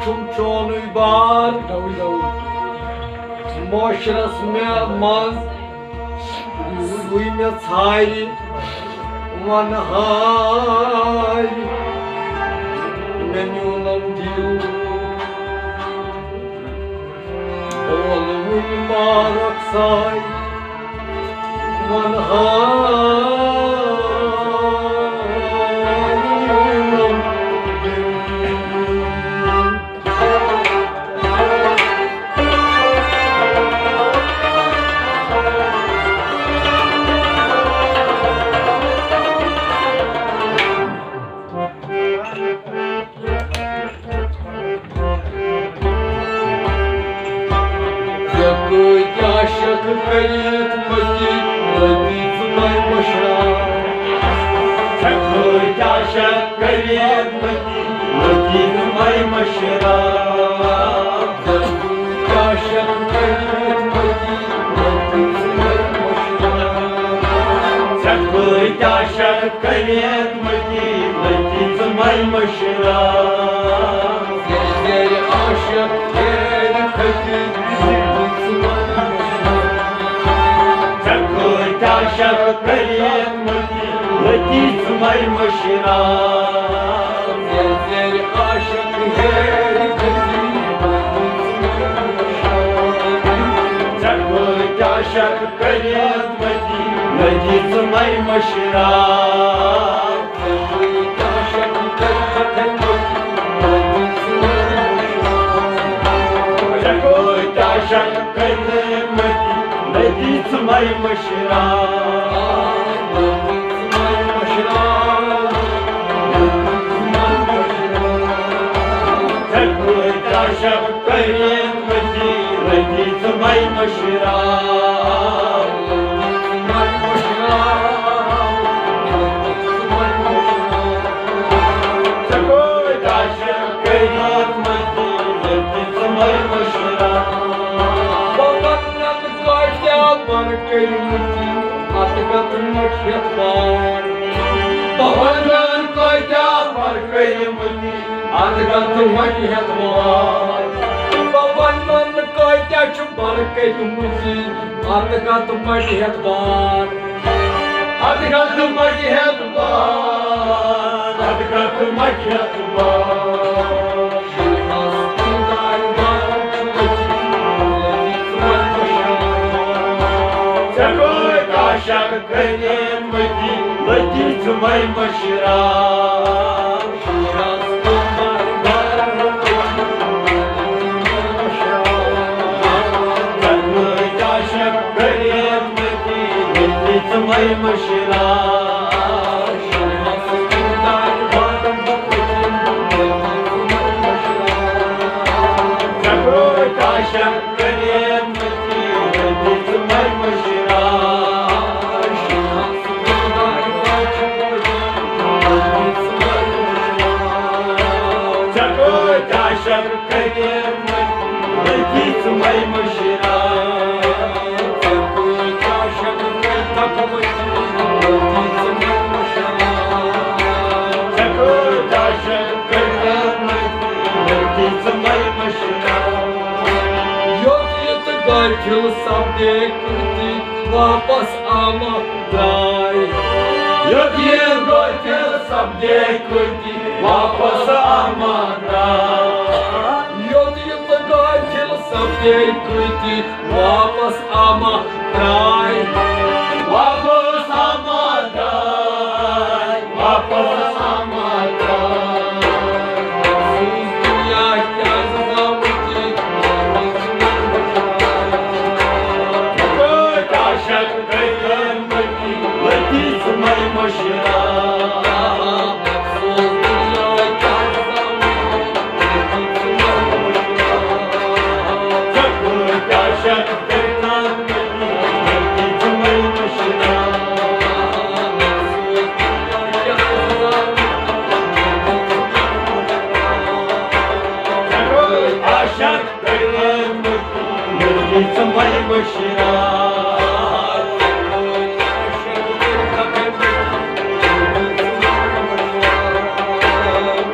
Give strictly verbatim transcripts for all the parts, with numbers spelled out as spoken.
تم چونُے بار۔ معاشرس مےٚ منٛز سُے مےٚ ژھارِ، وَنہٕ ہارِ، مےٚ نیوٗنم دِل۔ اولوٕنۍ مارک سارِ، وَنہٕ ہارِ، نیوٗنم دِل۔ ژےٚ کۭتۍ عاشق کٔرِتھ مٔتی، مٔتی ژٕ مَے مٔشراو۔ ژےٚ کۭتۍ عاشق کٔرِتھ مٔتی، مٔتی ژٕ مَے مٔشراو۔ ژےٚ کۭتۍ عاشق کٔرِتھ مٔتی، مٔتی ژٕ مَے مٔشراو۔ ژےٚ کۭتۍ عاشق کٔرِتھ مٔتی، مٔتی ژٕ مَے مٔشراو۔ زیر عاشق غیر کھٔتی، مٔتی ژٕ مَے مٔشراو۔ ژےٚ کۭتۍ عاشق کٔرِتھ مٔتی، مٔتی ژٕ مَے مٔشراو۔ زیر عاشق غیر کھٔتی، مٔتی ژٕ مَے مٔشراو۔ ژےٚ کۭتۍ عاشق کٔرِتھ مٔتی، مٔتی ژٕ مَے مٔشراو۔ ژےٚ کۭتۍ عاشق کٔرۍ مٔتی، مٔتی ژٕ مَے مٔشراو۔ ژےٚ کۭتۍ عاشق کٔرۍ مٔتی، مٔتی ژٕ مَے مٔشراو۔ ژےٚ کۭتۍ عاشق کٔرۍ مٔتی، مٔتی ژٕ مَے مٔشراو۔ ژےٚ کۭتۍ عاشق کٔرۍ مٔتی، مٔتی ژٕ مَے مٔشراو۔ بہٕ وَنَن کٲتیٛاہ بَر کٔرۍ مٔتی، اَتھ گَتہٕ مٔٹھِتھ بار۔ بہٕ وَنَن کٲتیٛاہ بَر کٔرۍ مٔتی، اَتھ گَتہٕ مٔٹھِتھ بار۔ بہٕ وَنَن کٲتیٛاہ چھِ بَر کٔرۍ مٔتی، اَتھ گَتہٕ مٔٹھِتھ بار۔ اَتھ گَتہٕ مٔٹھِتھ بار، اَتھ گَتہٕ مٔٹھِتھ بار۔ ژےٚ کۭتۍ عاشق کٔرۍ مٔتی، مٔتی ژٕ مَے مٔشراو۔ ژےٚ کۭتۍ عاشق کٔرۍ مٔتی، مٔتی ژٕ مَے مٔشراو۔ ژےٚ کۭتۍ عاشق کٔرۍ مٔتی، مٔتی ژٕ مَے مٔشراو۔ ژےٚ کۭتۍ عاشق کٔرۍ مٔتی، مٔتی ژٕ مَے مٔشراو۔ ژےٚ کۭتۍ عاشق کٔرۍ مٔتی، مٔتی ژٕ مَے مٔشراو۔ ژےٚ کۭتۍ عاشق کٔرۍ مٔتی، مٔتی ژٕ مَے مٔشراو۔ یوٚت یہِ تہٕ غٲفِل سپدے کۭتۍ واپس آمہٕ درٛاے۔ یوٚت یہِ غٲفِل سپدے کۭتۍ واپس آمہٕ درٛاے۔ یوٚت یہِ تہٕ غٲفِل سپدے کۭتۍ واپس آمہٕ درٛاے۔ واپس آمہٕ درٛاے۔ واپس آمہٕ درٛاے۔ افسوس دُنیا کیٛازِ زامُت یہِ؟ کۭتۍ عاشق گٔے مٔتی، مٔتی ژٕ مَے مٔشراو۔ افسوس دُنیا کیٛازِ زامُت یہِ؟ مٔتی ژٕ مَے مٔشراو۔ ژےٚ کۭتۍ عاشق گٔے مٔتی، مٔتی ژٕ مَے مٔشراو۔ ژےٚ کۭتۍ عاشق گٔے مٔتی، مٔتی ژٕ مَے مٔشراو۔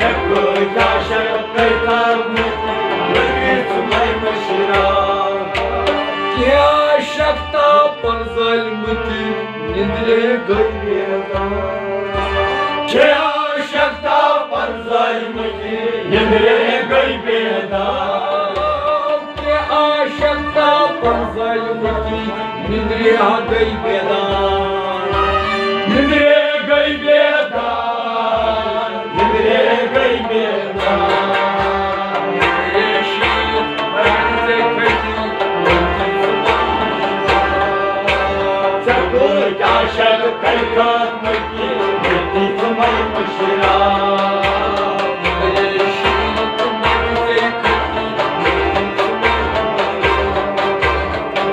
ژےٚ کۭتۍ عاشق گٔے مٔتی، نندرے گٔے بیدار۔ چھے عاشق تاپن ظالمہٕ کہِ نندرے گٔے بیدار۔ چھے عاشق تاپن ظالمہٕ کہِ نندرے گٔے بیدار۔ نندرے گٔے بیدار۔ نندرے گٔے بیدار۔ نندرے شیٖت بڑِ ژےٚ کھٔتی۔ ژےٚ کۭتۍ عاشق کٔرۍ کتھ مٔتی، مٔتی ژٕ مے مٔشراو۔ نندرے شیٖت بڑِ ژےٚ کھٔتی۔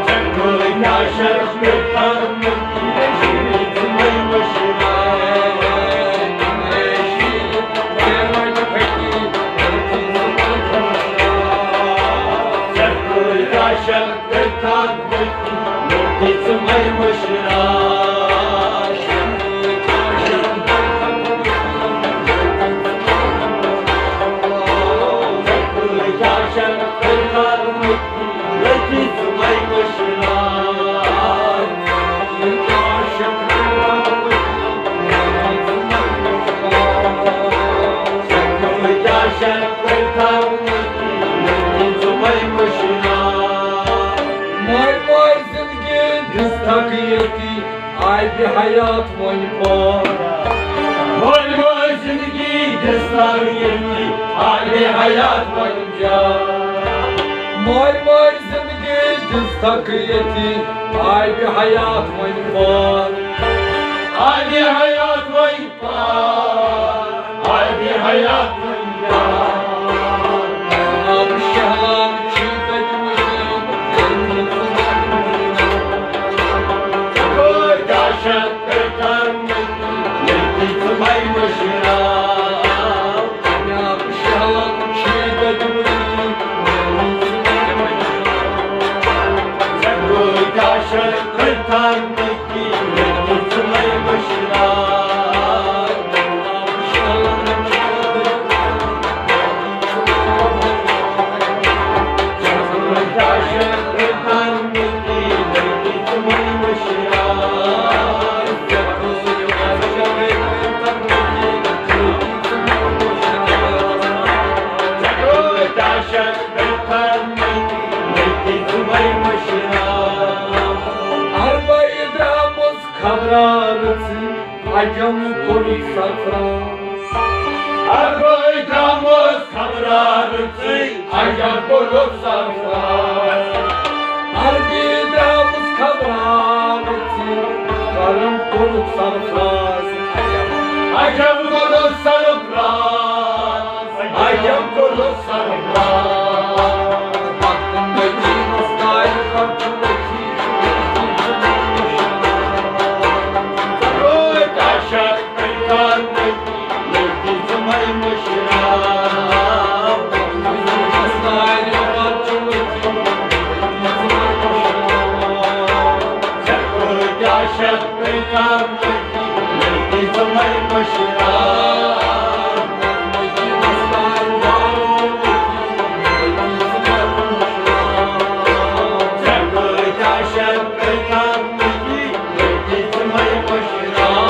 ژےٚ کۭتۍ عاشق کٔرۍ کتھ مٔتی، مٔتی ژٕ مے مٔشراو۔ ماے ماے زندگی دِژ تھکھ ییٚتی، آبِ حیات وۄنۍ پار۔ ماے ماے زندگی دِژ تھکھ ییٚتی، آبِ حیات وۄنۍ پار۔ ماے ماے زندگی دِژ تھکھ ییٚتی، آبِ حیات وۄنۍ پار۔ آبِ حیات وۄنۍ پار۔ آبِ حیات وۄنۍ پار۔ آب شہلاب چھُ تَتہِ وٕچھان۔ کۭتۍ عاشق کٔرۍ کتھ مٔتی، مٔتی ژٕ مے مٔشراو۔ آب شہلاب چھُ تَتہِ وٕچھان۔ ژےٚ کۭتۍ عاشق کٔرۍ کتھ مٔتی، مٔتی ژٕ مے مٔشراو۔ عربَے درٛامٕژ خبرا رٕژٕے، عجب کوٚرُتھ سرفراز۔ عربَے درٛامٕژ خبرا رٕژٕے، عجب کوٚرُتھ سرفراز۔ عربی درٛامٕژ خبرا رٕژٕے، کرم کوٚرُتھ سرفراز۔ عجب کوٚرُتھ سرفراز، عجب کوٚرُتھ سرفراز۔ مدینس تاج پر چھُ ؤتھِتھ۔ روے کاشر کٔرۍ کار مٔتی، مٔتی ژٕ مے مٔشراو۔ مدینس تاج پر چھُ ؤتھِتھ۔ ژےٚ کۭتۍ عاشق کٔرۍ کار مٔتی، مٔتی ژٕ مے مٔشراو۔ ژےٚ کۭتۍ عاشق کٔرۍ کار مٔتی، مٔتی ژٕ مے مٔشراو۔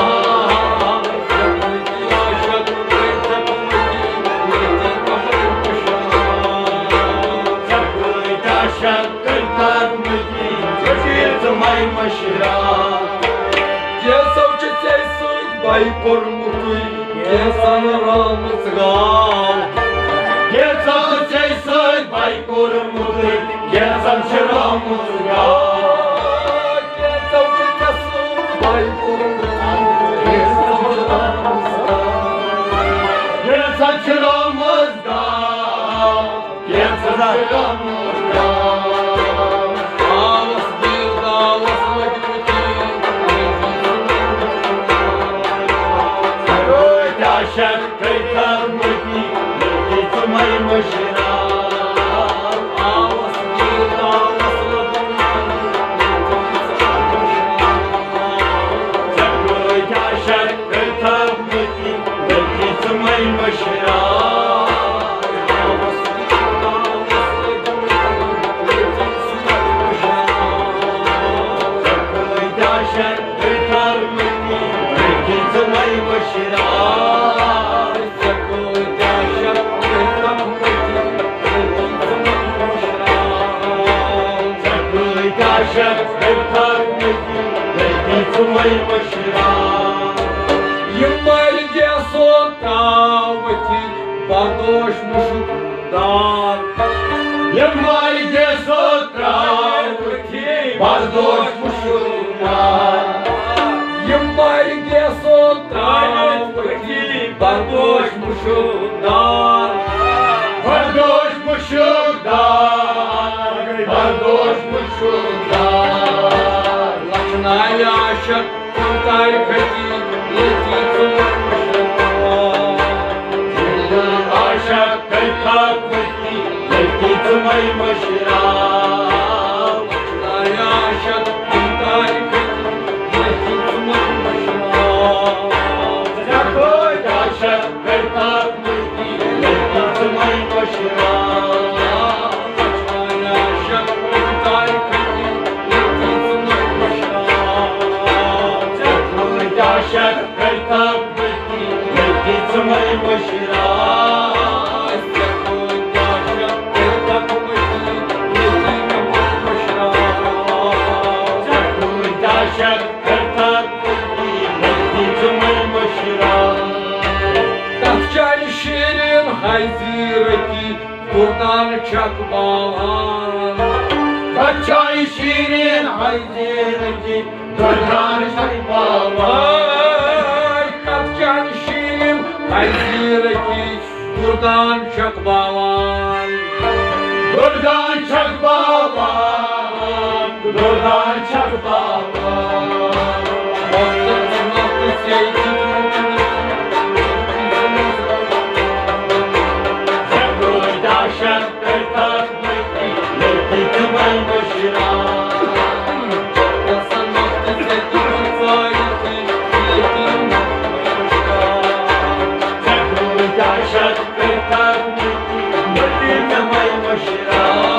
ژےٚ کۭتۍ عاشق کٔرۍ کار مٔتی، ژٕ مے مٔشراو۔ کینٛژھو چھُ ژےٚ سۭتۍ بَے کوٚرمُتُے، کینٛژھن رٲومٕژ گاو۔ کینٛژھو چھُ ژےٚ سۭتۍ بَے کوٚرمُتُے، کینٛژھن چھِ رٲومٕژ گاو۔ کینٛژھو چھُ ژےٚ سۭتۍ بَے کوٚرمُتُے، کینٛژھن چھِ رٲومٕژ گاو۔ کینٛژھن چھِ رٲومٕژ گاو۔ کینٛژھن چھِ رٲومٕژ گاو۔ آوس دِل داوس لٔگمٕتۍ۔ کۭتۍ عاشق کٔرۍ کار مٔتی، مٔتی ژٕ مے مٔشراو۔ آوس دِل داوس لٔگمٕتۍ۔ ژےٚ کۭتۍ عاشق کٔرۍ کار مٔتی، مٔتی ژٕ مے مٔشراو۔ مٔشراو۔ یہِ مٔلۍ گیسو ترٛاوتھی بردوش مُشُک دار۔ یہِ مٔلۍ گیسو ترٛاوتھی بردوش مُشُک دار۔ یہِ مٔلۍ گیسو ترٛاوتھی بردوش مُشُک دار۔ بردوش مُشُک دار۔ بردوش مُشُک دار۔ لچھنایہِ عاشق تارِ کھٔتی، ییٚتی ژٕ مٔلۍ مٔشراو۔ ییٚلہِ عاشق کھٔتۍ تھپھ کھٔتی، ییٚتی ژٕ مٔلۍ مٔشراو۔ لچھنایہِ عاشق تارِ کھٔتی، ییٚتی ژٕ مٔلۍ مٔشراو۔ ژےٚ کھٔتۍ عاشق کھٔتۍ تھپھ کھٔتی، ییٚتی ژٕ مٔلۍ مٔشراو۔ لچھنایہِ عاشق تارِ کھٔتی، ییٚتی ژٕ مٔلۍ مٔشراو۔ ژےٚ کھٔتۍ عاشق کھٔتۍ تھپھ کھٔتی، ییٚتی ژٕ مٔلۍ مٔشراو۔ ژےٚ کھٔتۍ عاشق کھٔتۍ تھپھ کھٔتی، ییٚتی ژٕ مٔلۍ مٔشراو۔ ژےٚ کھٔتۍ عاشق کھٔتۍ تھپھ کھٔتی، ییٚتی ژٕ مٔلۍ مٔشراو۔ کتھ چانہِ شیرین ہاے زیرتی، دردان چھکھ باوان۔ کتھ چانہِ شیرین ہاے زیرتی، دردان چھکھ باوان۔ کتھ چانہِ شیرین ہاے زیرتی، دردان چھکھ باوان۔ دردان چھکھ باوان۔ دردان چھکھ باوان۔ وقتس وقتس ییٚتہِ ژےٚ کۭتیٛاہ شرطہٕ تھٲومٕتۍ، ییٚتہِ تِمے مٔشراو۔ وقتس وقتس ییٚتہِ ژےٚ ییٚتہِ ژےٚ کۭتیٛاہ شرطہٕ تھٲومٕتۍ، ییٚتہِ تِمے مٔشراو۔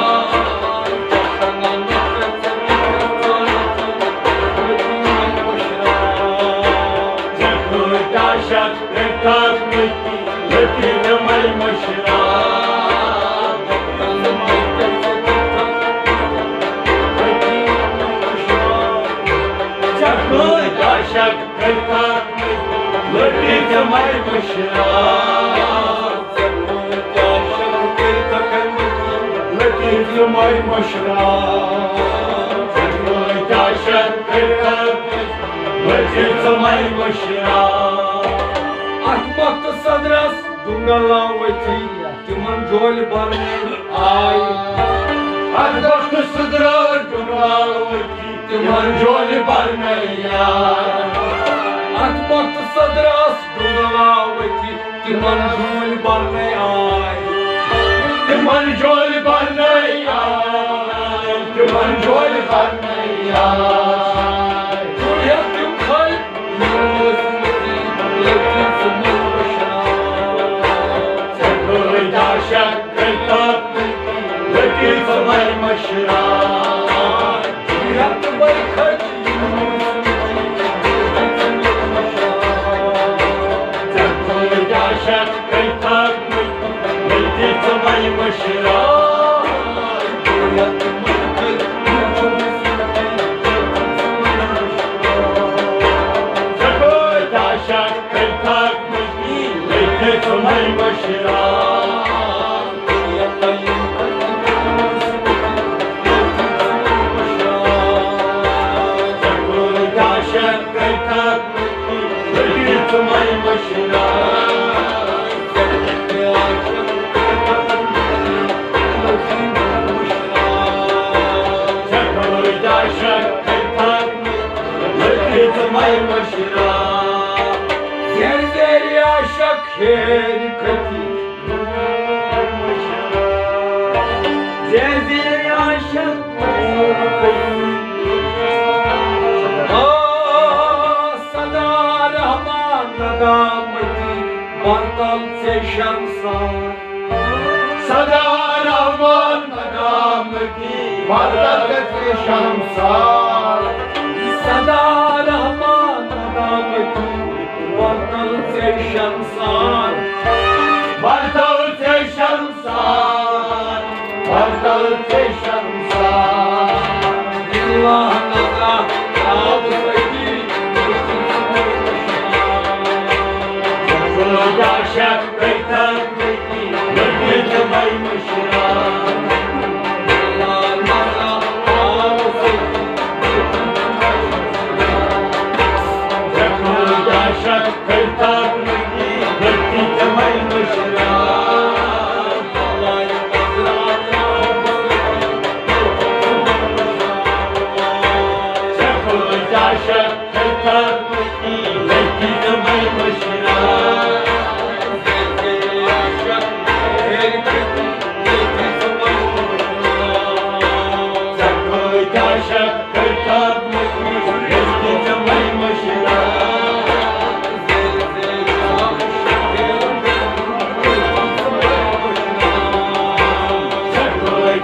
ژےٚ کۭتیٛاہ شرطہٕ تھٲومٕتۍ، ییٚتہِ تِمے مٔشراو۔ ژےٚ کۭتیٛاہ شرطہٕ تھٲومٕتۍ، ییٚتہِ تِمے مٔشراو۔ لٔٹِتھ یِمے مٔشراو۔ ژےٚ کۭتیٛاہ شرطہٕ تھٲومٕتۍ، لٔٹِتھ یِمے مٔشراو۔ اتھ وقتہٕ صدرس ڈُنگلاوتھی تِمن جولہِ برنہٕ آے۔ اتھ وقتہٕ صدرس ڈُنگلاوتھی تِمن جولہِ برنہٕ آے۔ اتھ وقتہٕ صدرس ڈُنگلاوتھی تِمن جولۍ برنَے آے۔ تِمن جولۍ برنَے آے۔ تِمن جولۍ برنَے آے۔ یتھ تِم کھٔتۍ، یِم ٲسۍ مٔتی، ییٚتہِ ژٕ مےٚ وٕچھان۔ ژےٚ کۭتۍ عاشق کٔرۍ تَتھ مٔتی، ییٚتہِ ژٕ مےٚ وٕچھان۔ یتھ وَے کھٔتۍ، یِم ٲسۍ مٔتی، ییٚتہِ ژٕ مےٚ وٕچھان۔ ژےٚ کۭتۍ عاشق کٔرۍ تَتھ مٔتی، ییٚتہِ ژٕ مےٚ وٕچھان۔ ژےٚ کۭتۍ عاشق کٔرۍ تَتھ مٔتی، ییٚتہِ ژٕ مےٚ وٕچھان۔ ژےٚ کۭتۍ عاشق کٔرۍ تَتھ مٔتی، ییٚتہِ ژٕ مےٚ وٕچھان۔ ژےٚ کۭتۍ عاشق کٔرۍ تَتھ مٔتی، ییٚتہِ ژٕ مےٚ وٕچھان۔ زیر زیر عاشق ہیرِ کھٔتی۔ زیر زیر عاشق ہیرِ کھٔتی۔ آ، صدا رحمان ندامتی، برتل ژےٚ شمسان۔ صدا رحمان ندامتی، برتل ژےٚ شمسان۔ صدا رحمان ندامتی، برتل ژےٚ شمسان۔ برتل ژےٚ شمسان۔ برتل ژےٚ شمسان۔ اللہ نظر آو ستی،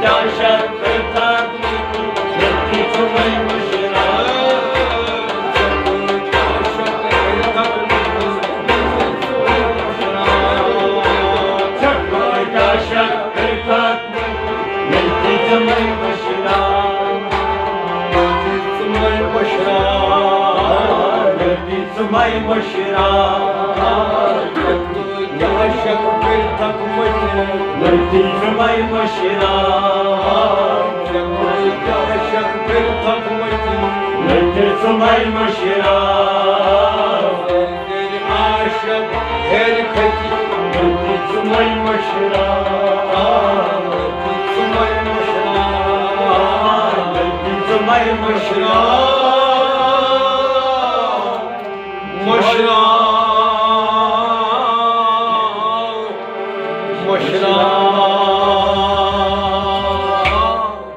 کیٛاہ شک کٔرتھ، ملتی ژٕ مے مشرا۔ کیٛاہ شک کٔرتھ، ملتی ژٕ مے مشرا۔ ملتی ژٕ مے مشرا۔ ملتی ژٕ مے مشرا۔ کیٛاہ شک کٔرتھ ملتی ژٕ مے مشرا۔ کیٛاہ شک کٔرتھ ملتی ژٕ مے مشرا۔